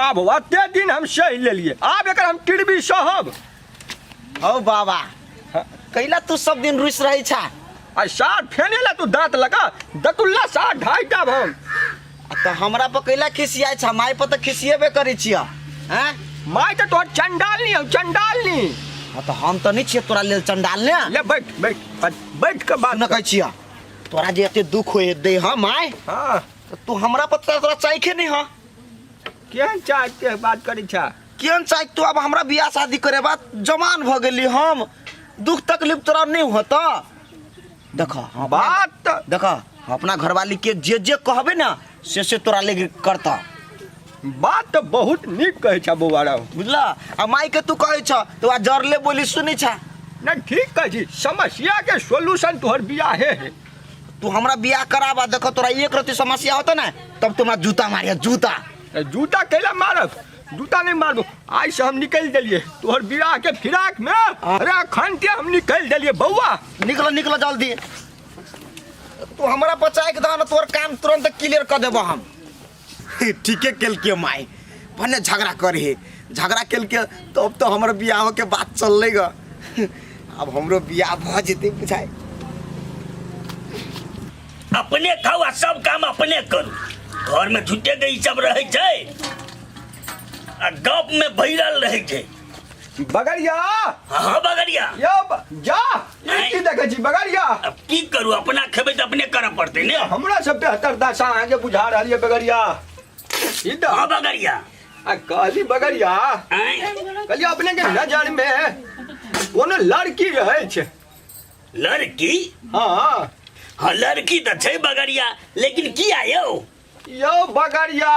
आब ओते दिन हम सहि लेलिए, आब एकर हम टिरबी सहब। हौ बाबा, कैला तू सब दिन रुस रहे छा? आ सार फेने ला तू दांत लगा दतुल्ला सार ढाई दाब हम। आ तऽ हमरा पर कैला खिसियाइ छा? माय पर तऽ खिसियेबे करै छिय हैं? माय तऽ तोहर चंडाल नी हौ, चंडाल नी। हाँ तऽ हम तऽ नहीं छियै तोरा लेल चंडाल ने। ले बैठ बैठ बैठ, बैठ के बात न कहै छिय, तोरा जे एते दुख होय दे हाँ माय। हाँ। तऽ तू हमरा पर तोरा चाहे नहीं हाँ। केहन चाहे के बात करै छा? केहन चाहे तू अब हमरा बियाह शादी करे बाद जवान भ गेली हम, दुख तकलीफ तोरा नहीं होता। देख हम बात तऽ देख अपना घरवाली के जे जे कहबे ना से से तोरा ले करता। बात तऽ बहुत नीक कहै छा बौआ रौ। बुझला? आ माई के तू कहै छ तो आ जरले बोली सुनै छा। नहीं ठीक कहै छी, समस्या के सोल्यूशन तोहर बियाहे है। तू हमरा बियाह कराबा, देख तोरा एक रति समस्या होता ना तब तू हमरा जूता मारिया जूता। ए, जूता कैला मारब? जूता नहीं मारबो। आइ से हम निकल गेलिए तोहर बियाह के फिराक में। अरे अखन के हम निकल गेलिए बौआ। निकल निकल जल्दी, तू हमरा बचाए के दह ना, तोहर काम तुरंत क्लियर कर देबो हम। ठीके केलके माय, भने झगड़ा करे, झगड़ा केलके तब तो हमर बियाह के बात चललै ग। अब हमरो बियाह भ जेतै बुझाइ। अपने खाओ आ सब काम अपने करू, घर में झूठे के ई सब रहै छै आ गप में भैरल रहै छै। बगरिया। हाँ बगरिया। यो जा, ई की देखै छी बगरिया? अब की करू, अपना खेबै तऽ अपने करऽ पड़तै ने। हमरा सब बेहतर दशा अहाँके बुझा रहल यऽ बगरिया। ई तऽ हाँ बगरिया। आ कहली बगरिया, आँय? कहली अपने के नजर में कोनो लड़की रहै छै? लड़की? हाँ। हाँ लड़की तऽ छै बगरिया, लेकिन किया यौ? यौ बगरिया।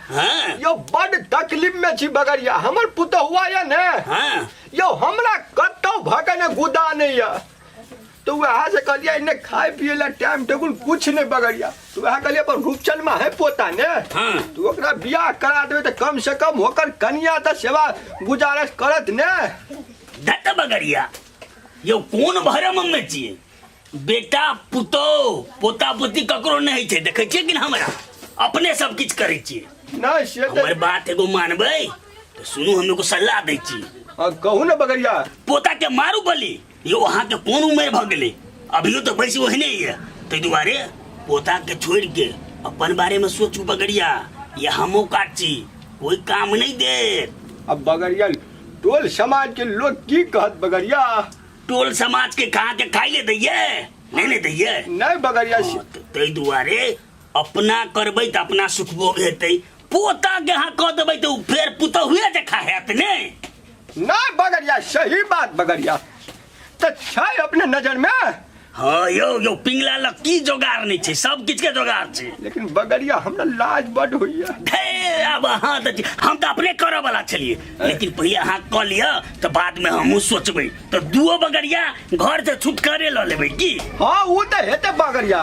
हाँ। यौ बड तकलीफ में छी बगरिया, हमर पुतहुआ यऽ ने। हाँ। यौ हमरा कतौ भके ने गुदा नहीं यऽ, तो वएह से कहलियै एने खाय पिए ला टाइम टेबुल कुछ नहीं बगरिया, तो वएह कहलियै अपन रूपचन में है पोता ने। हाँ। तो ओकरा बियाह करा देबै तऽ कम से कम ओकर कनिया तऽ सेवा गुजारिश करत ने। धत बगरिया, यौ कोन भरम में छियै? बेटा पुतोह पोता पोती ककरो नहीं छै, देखै छियै कि हमरा अपने सब किछु करै छियै। नहीं से तऽ हमर बात एगो मानबै तऽ सुनू, हम एगो सलाह दै छी। हाँ, कहू ने बगरिया। पोता के मारू बलि यौ, अहाँके कोन उमेर भऽ गेलै? अभियो तऽ बैस ओहने यऽ, ताहि दुआरे पोता के छोड़ि के अपन बारे में सोचू बगरिया, ये हमो काट छी, कोई काम नहीं देत। अब बगरिया टोल समाज के लोग की कहत बगरिया? टोल समाज के कहाँ के खाई ले दैये? नहीं नहीं दैये। नहीं बगरिया। हाँ, ताहि दुआरे अपना करबै तऽ अपना सुख भोग हेतै, पोता के अहाँ कऽ देबै तऽ उ फेर पुतहुए जकाँ हेत ने। नहीं बगरिया सही बात बगरिया, तऽ छै अपने नजर में। हाँ यौ, यौ पिंगला लग की जोगार नहीं छै, सब किछु के जोगार छै। लेकिन बगरिया हमरा लाज बड होइया। हे, आब अहाँ तऽ हम तऽ अपने करऽ वाला छलियै, लेकिन पहिले अहाँ कऽ लिअ तऽ बाद में हमहूँ सोचबै, तऽ दुओ बगरिया घर से छुटकारे लऽ लेबै की? हाँ वो तऽ हेतै बगरिया,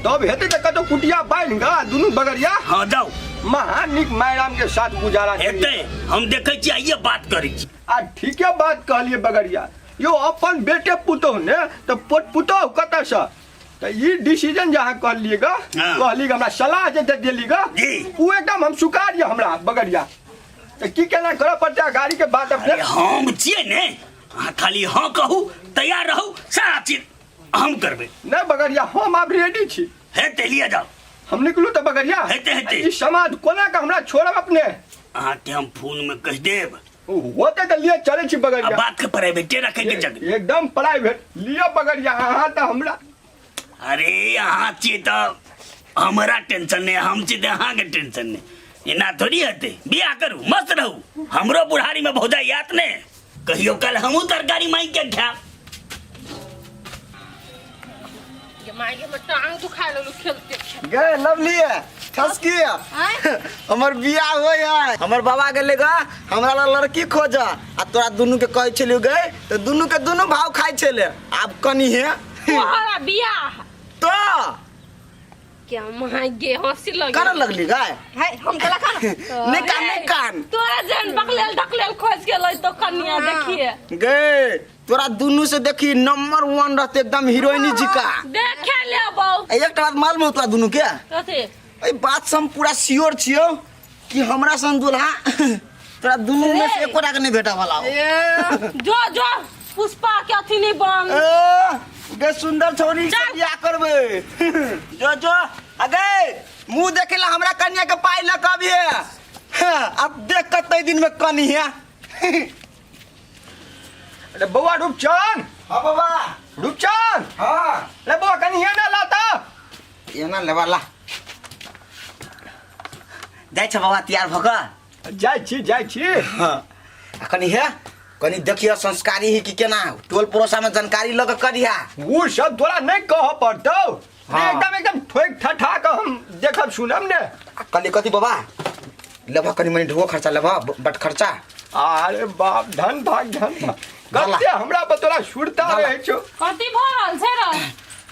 तब हेतै तऽ कतौ कुटिया बान्हि कऽ दुनू बगरिया। हाँ जाउ। महा नीक मायराम के साथ गुजारा हेतै, हम देखै छी आइये बात करै छी। आ ठीके बात कहलियै बगरिया, यौ अपन बेटे पुतोह ने तऽ पोत पुतोह कतऽसँ? तऽ ई डिसीजन जे अहाँ कहलियै ग। हाँ। कहली ग, हमरा सलाह जे दे देली ग। जी। ओ एकदम हम स्वीकार्य हमरा बगरिया। तऽ की केना करऽ पड़तै गाड़ी के बात अपने? अरे हम छियै ने, अहाँ खाली हाँ कहू, तैयार रहू, सारा चीज हम करबै। नहि बगरिया, हम आब रेडी छी। हेतै, लिअ जाउ। हम निकलू तऽ बगरिया? हेतै, हेतै। ई समाज कोना के हमरा छोड़ब अपने? अहाँके हम फोन में कहि देब। होते तऽ लिए चलै छी बगरिया। आ बात के प्राइवेटे रखे के जगह। एकदम प्राइवेट लिअ बगरिया, अहाँ तऽ हमरा। अरे अहाँ छी तऽ हमरा टेंशन नहीं, हम छी तऽ अहाँके टेंशन नहीं। एना थोड़ी हेतै, बियाह करू मस्त रहू। हमरो बुढ़ारी में भौजाई आयत ने, कहियो कल हमहूँ तरकारी मांगि के खायब। गे माय गे, हमर टांग दुखाय लगलौ खेलते खेलते। गे लवली ठसकी, हमर बियाह होय है, हमर बाबा गेले ग हमरा ला लड़की खोज, आ तोरा दुनू के कहै छलियो गे तऽ दुनू के दुनू भाव खाइ छले, आब कनी हे तोहरा बियाह तो क्या माय गे हंसी लगे करऽ लगली गाय। है हम तो लखा नहीं कान, नहीं कान। तोरा जन बकलेल ढकलेल खोज के लई तो कन्या देखिए। गे तोरा दुनू से देखी नंबर 1 रहते एकदम हीरोइनी जी का। देखे ले बहु। ए, एकटा बात मालूम हो तोरा दुनू के? कथी? ए बात से हम पूरा श्योर छियो, कि हमरा सन दुल्हा तोरा दुनू में से एकोटा के नहीं भेटा वाला हो। ए, जो जो पुष्पा के अथी नहीं बन। ए, गे सुंदर छोरी से चल। बियाह करबे। जो जो अगे मुंह देखेला हमरा कन्या के पाई ल कभी है। हाँ, अब देख कते दिन में कनी है। अरे बौआ रूपचंद। हाँ बाबा। रूपचंद। हाँ। अरे बौआ कनी ना लाता। ये ना लेवा ला। जाइ छ बाबा तैयार भऽ कऽ। जाइ छी जाइ छी। हाँ। आ कनी हे कनी देखियो संस्कारी ही कि केना टोल पड़ोसा में जानकारी लऽ कऽ करिहा। उ सब तोरा नहीं कह पड़तौ। हाँ। एकदम एकदम ठोक ठठा के हम देखब सुनब ने। आ कनी कथी बाबा लेबह कनी मनी ढुओ खर्चा लेबह बट खर्चा। अरे बाप धन भाग धन भाग। डाला। कते हमरा पर तोरा सुरता डाला। रहै छौ। कथी भऽ रहल छै रे?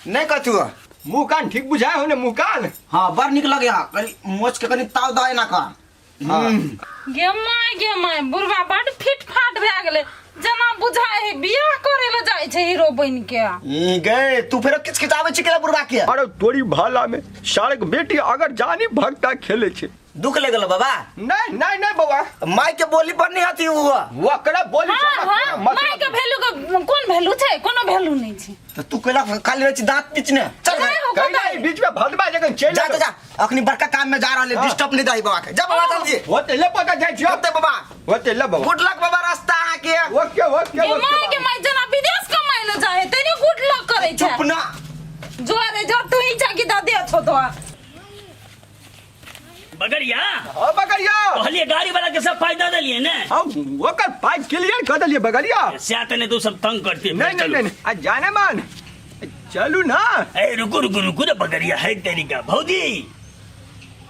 नहीं कथू। मुँह कान ठीक बुझाय हो ने मुँह कान? हाँ बड़ निक लगे हाँ कनी मोच के कनी ताव दे ना कर। हाँ। गे my गे my बुढ़वा बड फिट फाट भए गेलै जेना बुझाय है बियाह करे ले जाइ छै हीरो बनि के। ई गे तू फेरो किचकिचाबै छी केला बुढ़वा के? अरे तोरी भाला में सारक बेटी अगर जानी भगता खेले छे। दुख ले गेलो बाबा? नहीं नहीं नहीं बाबा। माई के बोली पर नहीं हती उ। ओकरा बोली हाँ, से हाँ, मतलब माई के वैल्यू के कोन वैल्यू छै? कोनो वैल्यू नहीं छै। तो तू केला खाली रहै छी दांत पिचने। चल नहीं हो कहिना कतै। ई बीच में भदवा जखन चलि जा एलौ। जा जा अखनी बड़का काम में जा रहल है, हाँ। डिस्टर्ब नहीं दही बाबा के। जा बाबा जल्दी। होते ले पता जाइ छियौ। होते बाबा। होते ले बाबा। गुड लक बाबा रास्ता अहाँ के। ओके ओके गे ओके my के बाबा। My जेना विदेश कमाइ ले जाइ है तेनी गुड लक करै छै। चुप ना। जो रे जो तू ही छा कि दे छो तो। बगड़िया। हाँ, बगड़िया। कहलिए गाड़ी वाला के सब फायदा देलिए ने। हाँ, ओकर पाइ क्लियर कर देलिए बगड़िया। से त नहीं तू सब तंग करती। नहीं, नहीं, नहीं, नहीं, आ जाने मान चलू ना। ए रुकू रुकू रुकू रे बगड़िया है तरीका भौजी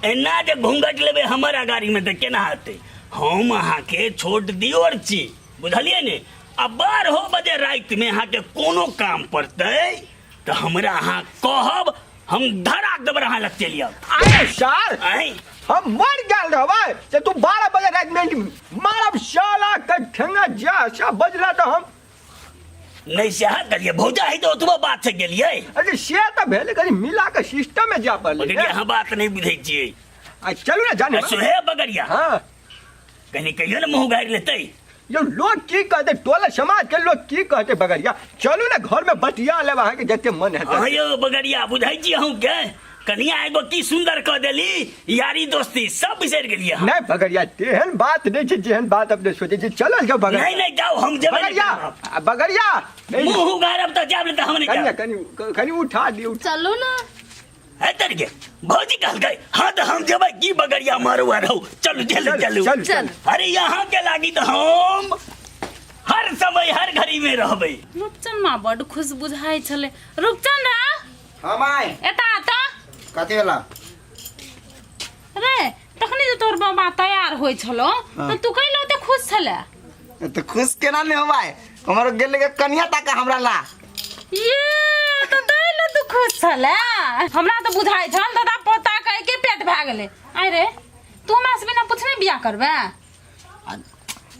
एना जे घूंघट लेबे हमारा गाड़ी में त केना हेतै। हम अहाँ के छोट दियोर छी बुझलिए ने। आ 12 बजे राति में अहाँ के कोनो काम पड़तै त हमरा अहाँ कहब हम धराक देबै अहाँ लग चलि आयब। अरे सार आँय? हम मर गेल रहबै से तू 12 बजे राति में मारब साला के ठेंगा जा सा बजला तो हम नहीं सएह कहलियै भौजा है तऽ ओतबो बात से गेलियै। अरे से तऽ भेलै कनी मिला के सिस्टम में जा पड़लै। बगड़िया अहाँ बात नहीं बुझै छियै। आ चलू ना जाने। सुहे बगड़िया। हाँ। कहीं कहियो ना मुंह गाड़ि लेतै। यो लोग की कहते टोला समाज के लोग की कहते बगड़िया चलू ना घर में बतिया लेब अहाँके जते मन हेतै। हाँ यो बगड़िया बुझै छी अहूँ के कनिया एगो की सुंदर कह देली यारी दोस्ती सब बिसरि गेलियै अहाँ। नहीं बगड़िया तेहन बात नहीं छै जेहन बात अपने सोचै छी चलल जाओ बगड़िया। नहीं नहीं जाओ हम जेबै नहीं बगड़िया, करब। आ, बगड़िया, नहीं। मुंह उगारब तऽ जायब नहीं तऽ हम नहीं कनिया, जायब। कनि, कनि उठा दियौ। चलू ना। है तरीके भौजी कहलकै हाँ तो हम जेबै की बगड़िया मारू आ रहू चलू चलू चल, चलू। चल, चल। अरे यहाँ के लागी तो हम हर समय हर घड़ी में रहबै। रूपचंद माँ बड खुश बुझाइ छलै। रूपचंद रा? हाँ my. एता आता। कथी भेला? रे तखनी जे तोर बाबा तैयार होइ छलो हाँ। त तू कैला ओते खुश छले? त खुश केना नै होबै हमर गेल के कनिया ताका हमरा ला। ये त तैला तू खुश छले। हमरा त बुझाइ छल दादा पोता के एके पेट भए गेलै। आइ रे तू हमरा से बिना पूछने बियाह करबे?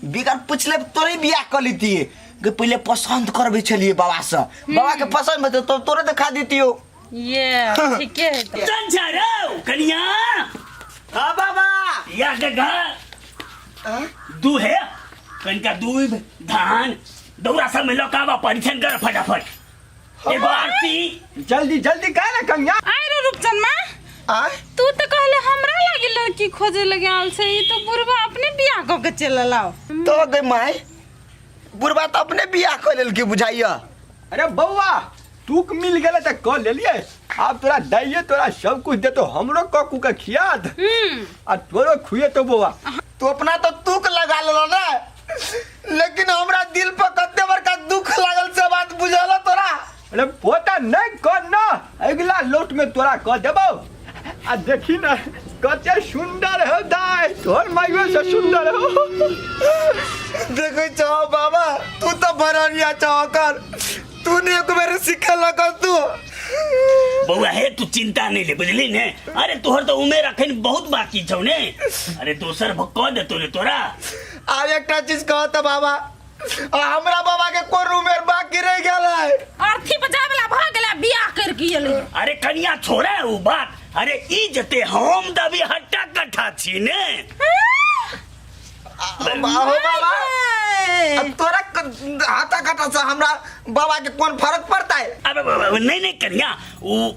बिगर पूछले तोरे बियाह कर लेतिए के पहले पसंद करबे छलिए बाबा से। बाबा के पसंद भेल तो तोरे देखा देतियो। ये ठीके है तो। चल जा रे कनिया। हाँ बाबा। या के घर दूहे कनिका दूध धान दौरा सब में लकावा परिछन कर फटाफट एगो आरती। जल्दी जल्दी कह ना कन्या। आइ रे रूपचंद माँ। आय? तू तो कहले हमरा लागी लड़की खोजे लगे आल छै ई तो बुढ़वा अपने बियाह क के चल लाओ। तो गे my बुढ़वा तो अपने बियाह क लेलकी बुझाइया। अरे बौआ तू के मिल गेले त क लेलिए आब तोरा दैये तोरा सब कुछ देतो हमरो क कु के खियात आ तोरो खुए तो बौआ। तू अपना तो तुक लगा लेलो ना लेकिन हमरा दिल पर कते बड़का दुख लागल से बात बुझल तोरा। अरे पोता नहीं कर ना अगला लोट में तोरा क देबो। आ देखी ना कते सुंदर हो दाई तोर माइयो से सुंदर हो। देखै छौ बाबा तू तो भरनिया छौ कर तू ने एक बेर सिखल कर तू। बौआ हे तू चिंता नहीं ले बुझली ने। अरे तोहर तो उमेर अखन बहुत बाकी छौ ने। अरे दोसर क देतो ने तोरा। आब एकटा चीज कह त बाबा आ हमरा बाबा के कोन उमेर बाकी रह गेल है? अर्थी बजाय वाला भ गेला बियाह कर के एलै। अरे कनिया छोड़ा उ बात। अरे ई जते हम तऽ अभी हट्टा कट्ठा छी ने। हो बाबा, अब तोरा हाथा काटा से हमरा बाबा के कोन फर्क पड़ता है? अबे नहीं नहीं कन्या, उ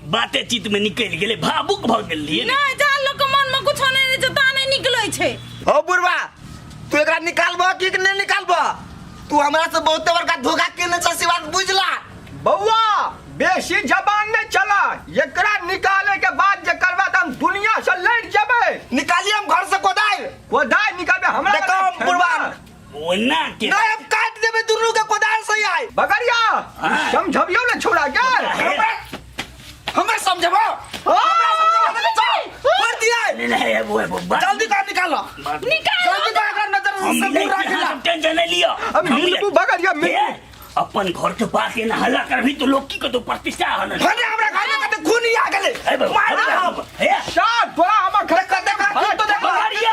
बाते चीत में निकल गेले, भावुक भ गेलिए ने। नहीं, जा लोग के मन में कुछो नहीं रहे छै ता नहीं निकलै छै। हो बुढ़वा, तू एकरा निकालबह कि नहीं निकालबह? तू हमरा से बहुत बड़का धोखा केने छ, से बात बुझला। बउआ बेसी जबान नहीं चला, एकरा निकाले के बाद जे करबा त हम दुनिया से लड़ जेबै। निकालिए हम घर से कोदाल। कोदाल निकालबे हमरा। देखो हम बुढ़वा। ओना के नहीं, हम काट देबे दुनू के कोदाल से आए। बगरिया। हाँ। समझबियो ने छोड़ा के। हमरा हमरा समझबो, हमरा समझबो नहीं, चल कर दिया। नहीं नहीं वो वो बात जल्दी कर निकालो। निकाल। जल्दी कर, अगर नजर हम से नहीं दूर रखला। हम टेंशन नहीं लियो। अब मिलबू बगरिया मिलबू। ए, अपन घर के पास एना हल्ला करबी तो लोग की कतो प्रतिष्ठा हन। भने हमरा घर में कते खून ही आ गेले। ए बाबू, मार दे हम। ए, साथ तोरा हमर घर देखा देखा खून तो देखा। बगरिया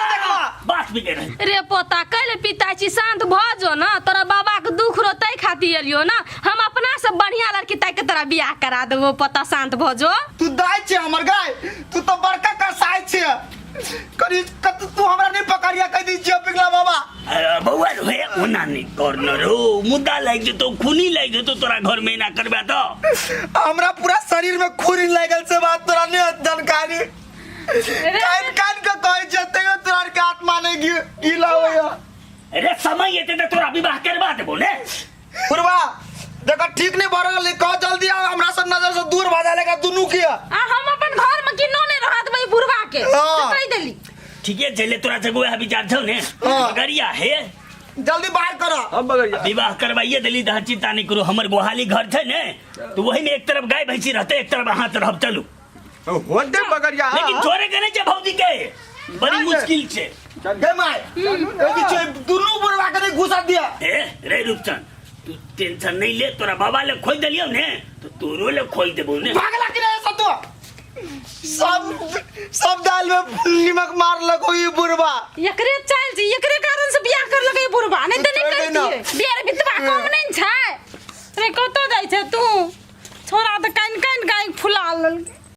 बात भी दे रहे। रे पोता, कैले पिताजी शांत भ जो ना, तोरा बाबा के दुख रो तै खातिर एलियो ना, हम अपना से बढ़िया लड़की ताकि के तोरा बियाह करा देबो। पोता शांत भ जो। तू दाय छे हमर गाय, तू तो बड़का कसाई छे। करी कत तू हमरा नहीं पकड़िया कह दी छियो पिघला बाबा। अरे बउआ रे, ओना नहीं करनो रो, मुद्दा लागि जेतो, खूनी लागि जेतो तोरा घर में एना करबे तो। हमरा पूरा शरीर में खून लागल से बात तोरा नहीं जानकारी। कान कान के कहै छै तैयो तोरा के आत्मा नहीं गीला होया। अरे समय एते त तोरा विवाह करबा देबो ने। बुढ़वा देखो ठीक नहीं भर रहल, कह जल्दी आओ, हमरा सब नजर से दूर भऽ जाए दुनू के। आ हम अपन घर में किनो नहीं रहत भाई बुढ़वा के। हाँ। से कहि देली। ठीके छै, ले तोरा से वएह विचार छौ ने। हाँ। बगरिया हे। जल्दी बाहर करो। हम बगरिया विवाह करवाइए देली तऽ चिंता नहीं करू, हमर गोहाली घर छै ने तो वही में एक तरफ गाय भैंसी रहते, एक तरफ अहाँ रहब। चलू होते बगरिया। लेकिन छोड़े के नहीं छै भौजी के, बड़ी नहीं। मुश्किल छै। गे my, कहि छै दुनू बुढ़वा के नहीं घुसा दिया। ए रे रूपचंद, तू टेंशन नहीं ले, तोरा बाबा ले खोज देलियौ ने तो तोरो ले खोज देबौ ने। भागला कि नहीं सतुआ? सब सब दाल में नमक मारलक ई बुढ़वा। एकरे चाल छै, एकरे कारण से बियाह कर लगे बुढ़वा, नहीं त नहीं छोड़ दे ना। करतिए। बेर